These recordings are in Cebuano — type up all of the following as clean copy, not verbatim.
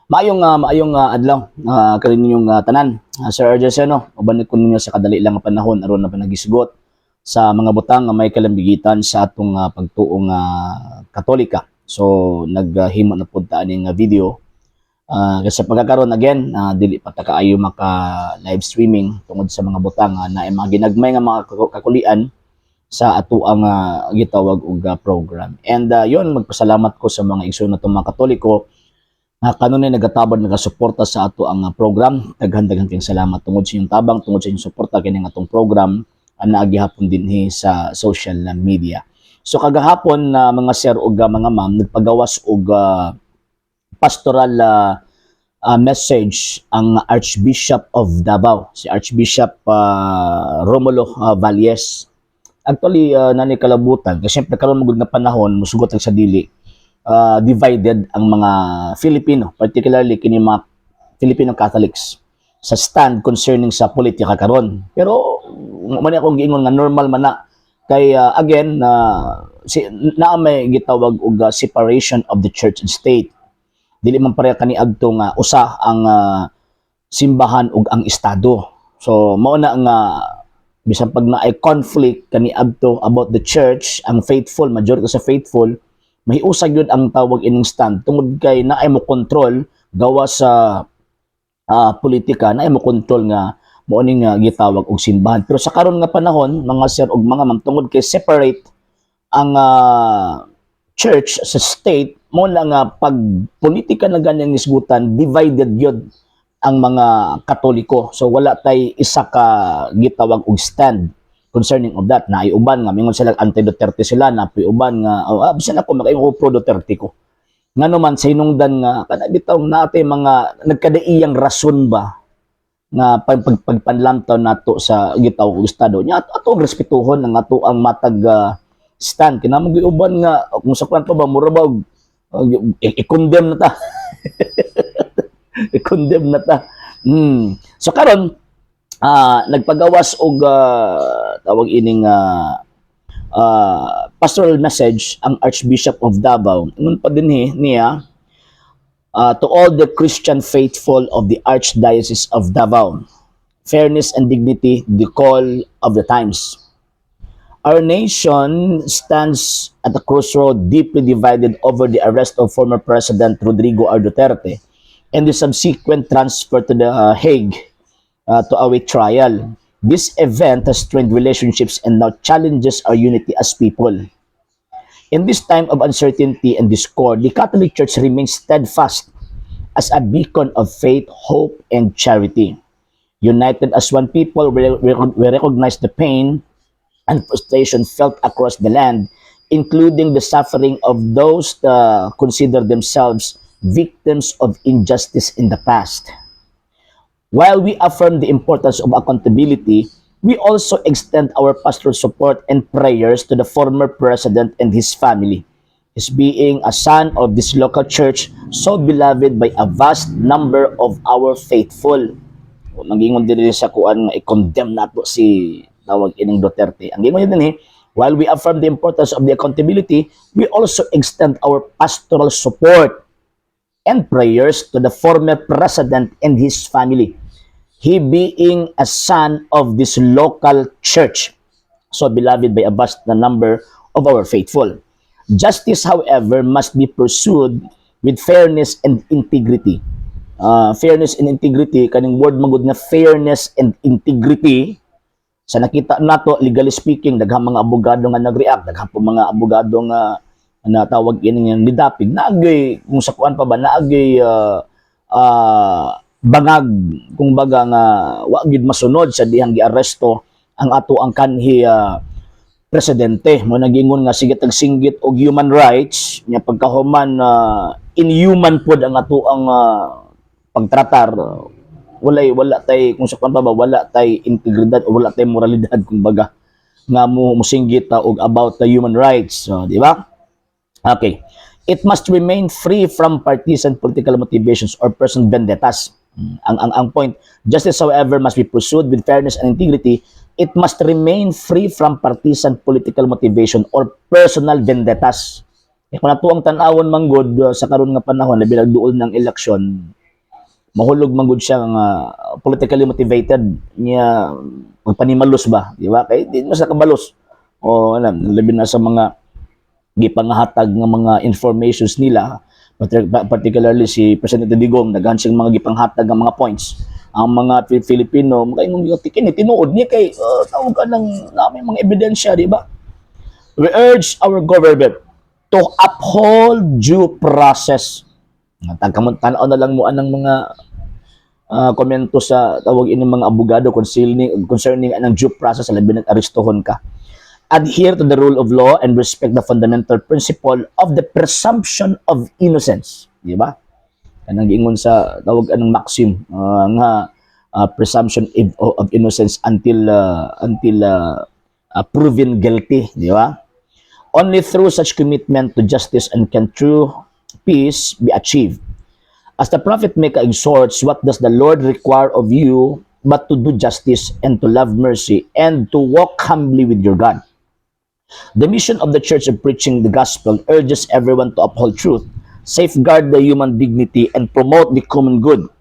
Maayong adlaw kaninyong tanan. Sir RJ Seno, uban ko ninyo sa kadali lang nga panahon aron na panagisgot sa mga butang nga may kalambigitan sa atong pagtuong Katolika. So naghimo na pud ta aning video. Kasi sa pagkakaroon again, dili pa ta kaayo maka live streaming tungod sa mga butang na mga ginagmay nga mga kakulian sa atoang gitawag og program. And yun, magpasalamat ko sa mga igsoon natong mga Katoliko nga kanunay nagatabang, nagasuporta sa ato ang program. Daghan-daghan kayong salamat tungod sa inyong tabang, tungod sa inyong suporta kini atong program ang naa gihapon dinhi sa social media. So kagahapon na mga sir ug mga ma'am, nagpagawas og pastoral message ang Archbishop of Davao, si Archbishop Romulo Valles. Actually, nani kalabutan kasi syempre karon magud nga panahon, musugot ang sa dili, divided ang mga Filipino, particularly kini mga Filipino Catholics sa stand concerning sa politika karon. Pero man akong giingon nga normal man na kay again na si naa may gitawag og separation of the church and state. Dili man pareha kaniadto nga usa ang simbahan ug ang estado. So mao na nga bisan pag naay conflict kaniadto about the church, ang faithful, majority sa faithful, mahiusag yun ang tawag ining stand tungod kay naay mo control gawa sa politika, naay mo control nga mao ning gitawag og simbahan. Pero sa karon nga panahon, mga sir ug mga ma'am, tungod kay separate ang church sa state, mo na nga pag politika na ganyang nisgutan, divided yun ang mga Katoliko. So wala tay isa ka gitawag og stand concerning of that. Na uban nga mingon sila anti Duterte sila, na uban nga, oh, bisan ako makaingon ko pro Duterte ko. Ngano man sa hinungdan nga kana bitaw natin mga nagkadaiyang rason ba nga pagpanlantaw nato sa gitawag og estado nya, ato ang respetuhon ang ato ang matag stand. Kinamang uban nga kung sa kwan pa ba, mura ba og i-condemn na ta, i-condemn na ta. So karon nagpagawas og tawag ining pastoral message ang Archbishop of Davao. Ingon pa dinhi niya, "To all the Christian faithful of the Archdiocese of Davao, fairness and dignity, the call of the times. Our nation stands at a crossroad, deeply divided over the arrest of former President Rodrigo R. Duterte and the subsequent transfer to the Hague to await trial. This event has strained relationships and now challenges our unity as people. In this time of uncertainty and discord, the Catholic Church remains steadfast as a beacon of faith, hope, and charity. United as one people, we recognize the pain and frustration felt across the land, including the suffering of those that consider themselves victims of injustice in the past. While we affirm the importance of accountability, we also extend our pastoral support and prayers to the former president and his family. His being a son of this local church, so beloved by a vast number of our faithful." Nagingon din sa kuan nga i-condemn nato si tawag ining Duterte. Ang gingon din eh, "While we affirm the importance of the accountability, we also extend our pastoral support and prayers to the former president and his family. He being a son of this local church, so beloved by a vast number of our faithful. Justice, however, must be pursued with fairness and integrity." Fairness and integrity, kaning word magud nga fairness and integrity, sa nakita nato, legally speaking, daghang mga abogado nga nag-react, daghang po mga abogado nga natawag ini nga nidapig, naagay kung sa kuan pa ba, naagay bangag kung baga nga wa gid masunod sa dihang giaresto ang ato ang kanhi presidente. Mo nagingon nga sige tag singgit og human rights nya, pagkahuman inhuman pod ang ato ang pagtratar, wala tay kung sa kuan pa ba, wala tay integridad o wala tay moralidad kung baga nga mo musinggit ta og about the human rights. So, di ba? Okay. "It must remain free from partisan political motivations or personal vendettas." Ang point, "Justice, however, must be pursued with fairness and integrity. It must remain free from partisan political motivation or personal vendettas." Eh, kung ato ang tan-awon manggod sa karon nga panahon, labi duol ng eleksyon, mahulog manggod siya nga politically motivated niya magpanimalos ba, di ba? Kay di mo sa kabalos. O alam, labi na sa mga gipangahatag nga mga informations nila, particularly si President Digong, daghan siyang mga gipanghatag nga mga points. Ang mga Filipino makaingon tikin tinuod niya kay tawag ka ng namin mga ebidensya, di ba? We urge our government to uphold due process. Tagkamon tan-aw na lang mo anang mga komento sa tawag ini mga abogado concerning anang due process, labi nag arestohon ka. Adhere to the rule of law and respect the fundamental principle of the presumption of innocence, di ba? Kanang giingon sa tawag anong maxim nga presumption of innocence until proven guilty, di ba? Only through such commitment to justice and can true peace be achieved. As the prophet Micah exhorts, "What does the Lord require of you but to do justice and to love mercy and to walk humbly with your God?" The mission of the church of preaching the gospel urges everyone to uphold truth, safeguard the human dignity, and promote the common good.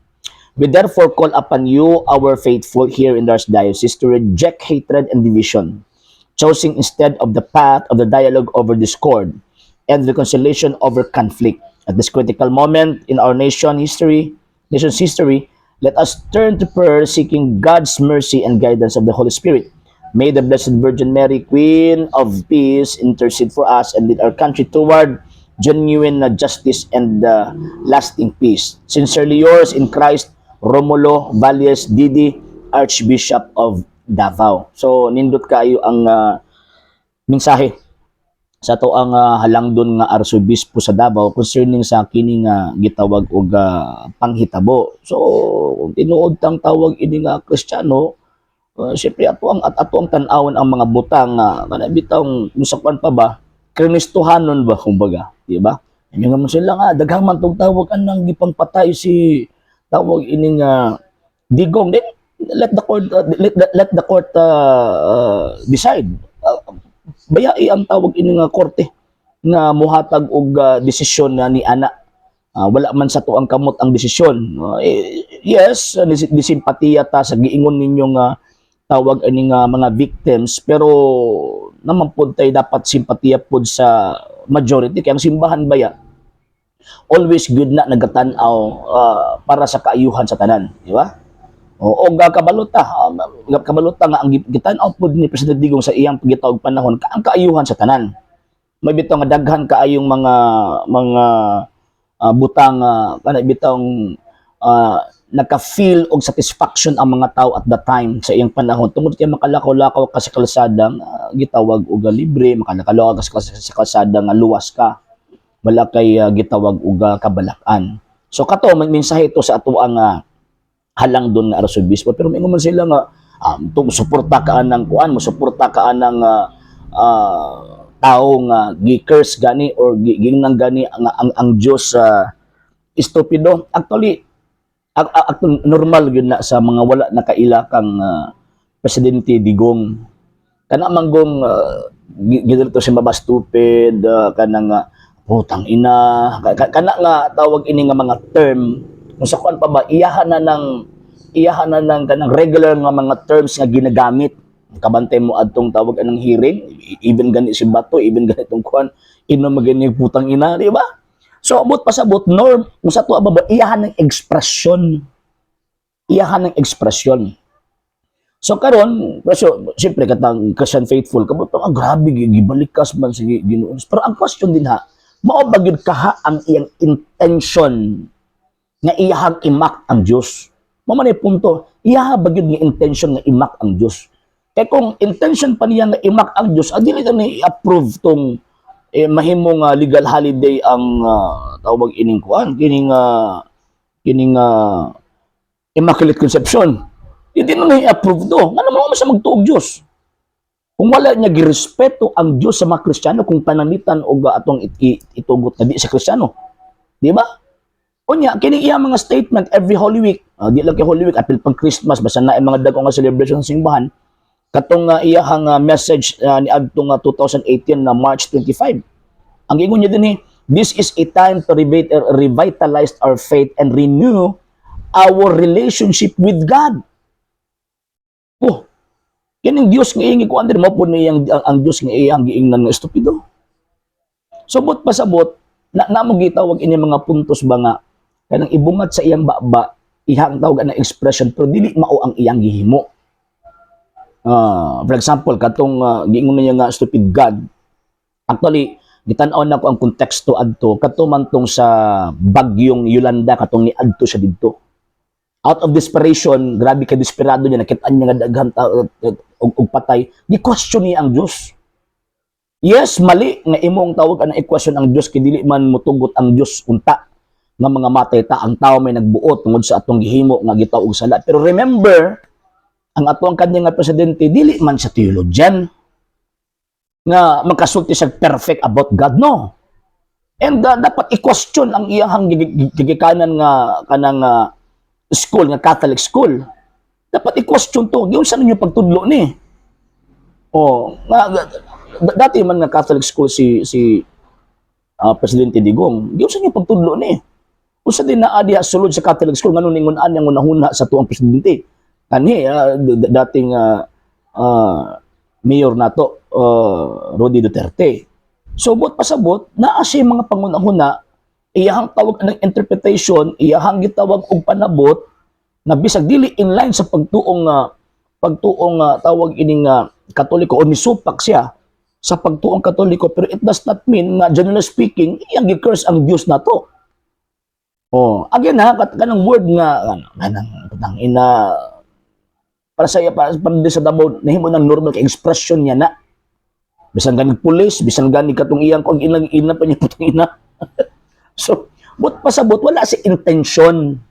We therefore call upon you, our faithful here in the Archdiocese, to reject hatred and division, choosing instead of the path of the dialogue over discord and reconciliation over conflict. At this critical moment in our nation's history, let us turn to prayer, seeking God's mercy and guidance of the Holy Spirit. May the Blessed Virgin Mary, Queen of Peace, intercede for us and lead our country toward genuine justice and lasting peace. Sincerely yours in Christ, Romulo Valles Didi, Archbishop of Davao. So, nindot kayo ang mensahe sa ato ang halangdon nga arsobispo sa Davao concerning sa kini nga gitawag og panghitabo. So, kung tinuod tang tawag ini nga Kristiyano, siyempre ato ang tan-awon ang mga butang nga kana bitawng kung sa kwan pa ba, Kristohanon ba kumbaga, di ba? Inyo nga man sila nga daghang man tong tawag anang gipangpatay si tawag ini nga Digong, then let the court decide. Bayai ang tawag ini nga korte nga muhatag og desisyon na ni ana. Wala man sa tuang kamot ang desisyon. Eh, yes, disimpatiya ta sa giingon ninyo nga tawag ani nga mga victims, pero naman pud tay dapat simpatiya pud sa majority kay ang simbahan baya always good na nagatan-aw para sa kaayuhan sa tanan, di ba? Oo, kabalota nga ang gitan-aw pud ni President Digong sa iyang gitawag panahon ang kaayuhan sa tanan. May bitaw nga daghan kaayong mga butang kana bitawng naka-feel og satisfaction ang mga tao at the time sa iyang panahon tungod kay makalakaw-lakaw ka sa kalsada nga gitawag og libre, makalakaw ka sa kalsada nga luwas ka, wala kay gitawag og kabalak-an. So kato may mensahe ito sa ato ang halangdon nga arsobispo, pero mingon man sila nga suporta ka anang kuan mo, suporta ka anang tao nga gi-curse gani or giingnan gani ang Dios sa estupido. Actually, normal gyud na sa mga wala nakaila kang Presidente Digong, kana manggong gidto si Maba stupid, kanang putang ina, kana nga tawag ini nga mga term, kung sa kuan pa ba, iyahan na ng kanang regular nga mga terms nga ginagamit. Kabantay mo adtong tawag anang hearing, even gani si Bato, even ganitong kuan ino magani putang ina, di ba? So abot pa sa abot norm kung sa tuwa ba iyahan ng ekspresyon, iyahan ng ekspresyon. So karon, so siyempre katang Christian faithful kabot, ah, grabe gibalikas man sa Ginoo. Pero ang question din ha, mao ba gyud kaha ang iyang intention nga iyahang i-mock ang Dios? Mao man ay punto, iyaha ba gyud nga intention nga i-mock ang Dios? Kay kung intention pa niya nga i-mock ang Dios, dili na ni i-approve tong mahimo nga legal holiday ang tawag ining kuan kining Immaculate Conception. Hindi na i-approve do. Nga naman mo siya magtuog Diyos? Kung wala niya girespeto ang Diyos sa mga Kristiyano, kung pananglitan og atong itugot na di sa Kristiyano. Di ba? Unya, kini iya mga statement every Holy Week, di lang kay Holy Week, apil pang Christmas, basta na mga dagko nga celebration sa simbahan, katong iyahang message ni adtong 2018 na March 25. Ang ingon niya din eh, "This is a time to revitalize our faith and renew our relationship with God." Oh, kining Dios nga iyang ikuan din mo po niyang ang Dios nga iyang giingnan nga estupido. Subot pasabot na namo gitawag ini mga puntos ba nga kanang ibungat sa iyang baba, ihang tawag na expression, pero dili mao ang iyang gihimo. For example, katong giingon niya nga stupid God. Actually, gitan-aw na ko ang konteksto adto kadto man tong sa bagyong Yolanda, katong niadto siya didto. Out of desperation, grabe ka desperado niya, nakita niya nga daghan tao og patay, gi-question niya ang Dios. Yes, mali nga imong tawag ang equation ang Dios kay dili man motugot ang Dios unta nga mga matay ta. Ang tao may nagbuot tungod sa atong gihimo nga gitaw og sala. Pero remember, ang ato ang kanya nga presidente, dili man siya theologian nga makasulti siya perfect about God, no. And dapat i-question ang iyang gigikanan nga kanang school nga Catholic school. Dapat i-question to. Giunsa ninyo pagtudlo ni? Oh, nga dati man nga Catholic school si si Presidente Digong. Giunsa ninyo pagtudlo ni? Unsa din naa diha sulod sa Catholic school ngano ningon ani ang unahuna sa tuang presidente? Kanhi dating mayor nato, Rody Duterte. So buot pasabot, naa siya mga pangunahuna, iyahang tawag ng interpretation, iyahang gitawag og panabot na bisag dili in line sa pagtuong tawag ining Katoliko o nisupak siya sa pagtuong Katoliko, pero it does not mean nga, generally speaking, iyang gi-curse ang Dios nato. Oh, again ha, kanang word nga ano, kanang putang ina para sa iya, para sa Davao nahimo ng normal kay expression niya na. Bisan ganig pulis, bisan ganig katong iyang kung inang ina pa niya, putang ina. So, but pasabot wala si intention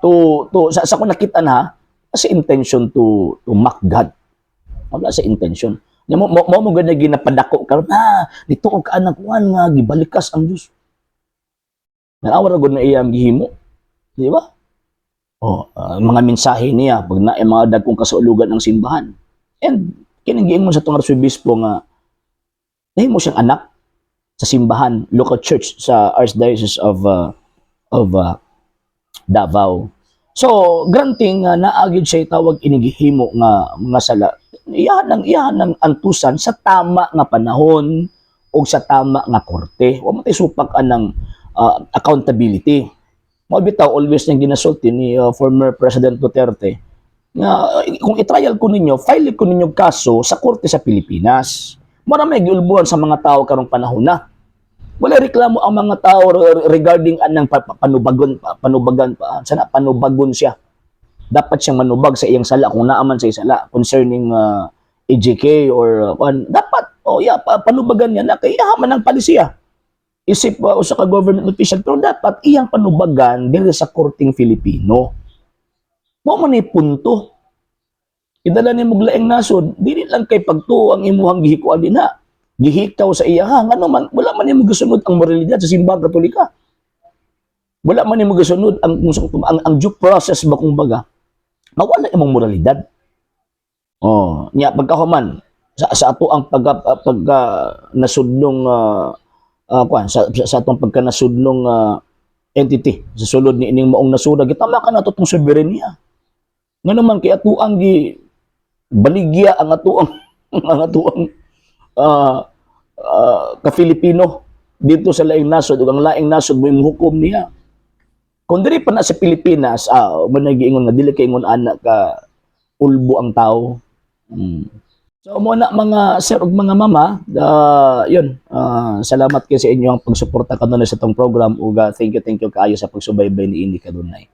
to sa ko nakita na si intention to mock God. Wala sa intention. Nya mo gani ginapadako karon na nituo ka anang kuan nga gibalikas ang Dios. Naawa ra gud na iyang gihimo. Di ba? Oh, mga mensahe niya pag na mga dagkong kasulugan ng simbahan. And kining giingon sa tong arsobispo nga nahimo siyang anak sa simbahan, local church sa Archdiocese of Davao. So, granting nga naagid siya tawag inigihimo nga mga sala. Iyahan ng antusan sa tama nga panahon o sa tama nga korte. Wa man tay supak anang accountability. Mao bitaw always niyang ginasulti ni former President Duterte nga kung i-trial ko ninyo, file ko ninyo kaso sa korte sa Pilipinas. Mara may giulbuhan sa mga tao karong panahon na. Wala reklamo ang mga tao regarding anang panubagon pa, sana panubagon siya. Dapat siyang manubag sa iyang sala kung naaman sa iyang sala concerning EJK or dapat, oh yeah, panubagan niya na kay iya man ang palisiya. Isip usa ka government official, pero dapat iyang panubagan diri sa korteng Filipino. Mao man ni punto. Idala ni mo laing nasod, dili lang kay pagtuo ang imuhang gihikuan dinha. Gihikaw sa iya ha, ngano man wala man nimo gisunod ang moralidad sa Simbahang Katolika. Wala man nimo gisunod ang due process ba kumbaga. Mawala imong moralidad. Oh, nya pagkahuman sa ato ang pagka, pagka nasudnong kuan sa atong pagka nasudnong entity sa sulod ni ining maong nasura, gitama ka nato tong soberenya. Ngano man kay atuang gi baligya ang atuang ka-Filipino dito sa laing nasod ug ang laing nasod mo hukom niya. Kung diri pa na sa Pilipinas, mo giingon nga dili kay ingon ana ka ulbo ang tao. So mo na, mga sir ug mga mama, yun, salamat kay sa inyo ang pagsuporta kanunay sa tong program ug thank you kaayo sa pagsubaybay niini kanunay.